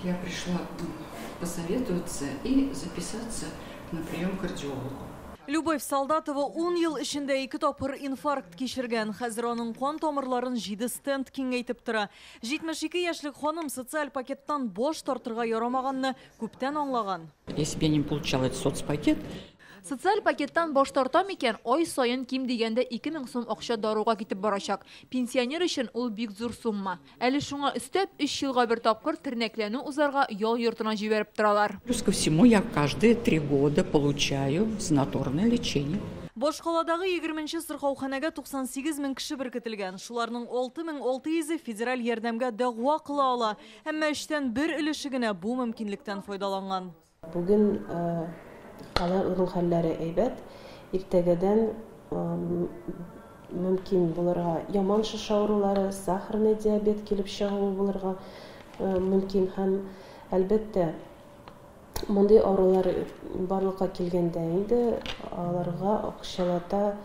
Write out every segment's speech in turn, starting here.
Я пришла посоветоваться и записаться на прием к кардиологу. Любовь Солдатова 10 ел эчендә ике тапкыр инфаркт кичергән. Хәзер аның кан тамырларын 7 стент киңәйтеп тора. 72 яшьлек ханым социаль пакеттан баш тартырга ярамаганны күптән аңлаган. Если бы я не получала этот соцпакет, Социаль пакеттан баш тартам икән, ай саен ким дигәндә 2000 сум акча даруга китеп барачак. Пенсионер өчен ул бик зур сумма. Әле шуңа өстәп 3 елга бер тапкыр тернәкләнү узарга ял йортына җибәреп торалар. Плюс ко всему я каждые 3 года получаю санаторное лечение. Башкаладагы 20 сырхауханәгә 98 мең кеше беркетелгән. Шуларның 6600 федераль ярдәмгә дәгъва кыла ала. Әмма өчтән бер өлеше генә бу мөмкинлектән файдаланган. Бүген аларның хәлләре әйбәт. Иртәгәдән мөмкин булырга яман шеш авырулары, сахарный диабет килеп чыгуы булырга мөмкин һәм, әлбәттә, мондый авырулар барлыкка килгәндә инде аларга акчалата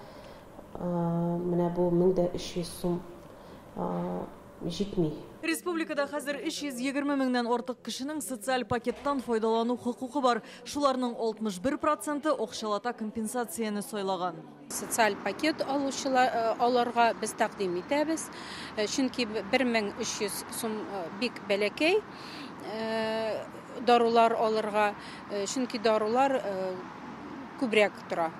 менә бу 1300 сум җитми. Республикада хәзер 320 меңнән артык кешенең социаль пакеттан файдалану хокукы бар. Шуларның 61 проценты акчалата компенсацияне сайлаган. Социаль пакет алучылар аларга без тәкъдим итәбез, чөнки 1300 сум бик бәләкәй дарулар алырга, чөнки дарулар күбрәк тора.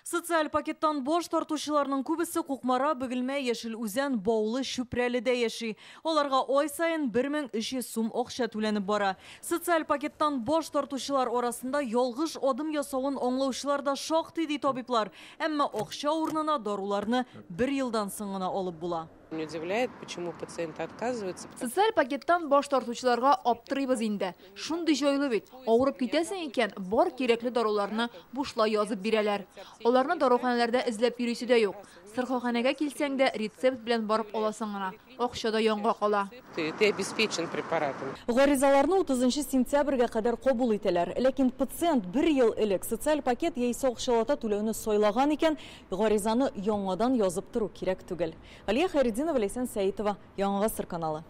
Социаль пакеттан баш тартучыларның күбесе Кукмара, Бөгелмә, Яшел Үзән, Баулы, Чүпрәледә яши. Аларга ай саен 1300 сум акча түләнеп бара. Социаль пакеттан баш тартучылар арасында ялгыш адым ясавын аңлаучылар да шактый, ди табиблар. Әмма акча урынына даруларны бер елдан соң гына алып була. Меня удивляет, почему пациенты отказываются. Социаль пакеттан баш тартучыларга аптырыйбыз инде. Шундый җайлы бит. Авырып китәсең икән, бар кирәкле даруларны бушлай язып бирәләр. Аларны даруханәләрдә эзләп йөрисе дә юк. Сырхауханәгә килсәң дә, рецепт белән барып аласың гына. Акча да янга кала. Ты обеспечен препаратом. Гаризаларны 30 сентябрьгә кадәр кабул итәләр. Ләкин пациент бер ел элек социаль пакет яисә акчалата түләүне сайлаган икән, гаризаны яңадан язып тору кирәк түгел. Алия Хайретдинова, Ләйсән Сәитова, Яңа Гасыр каналы.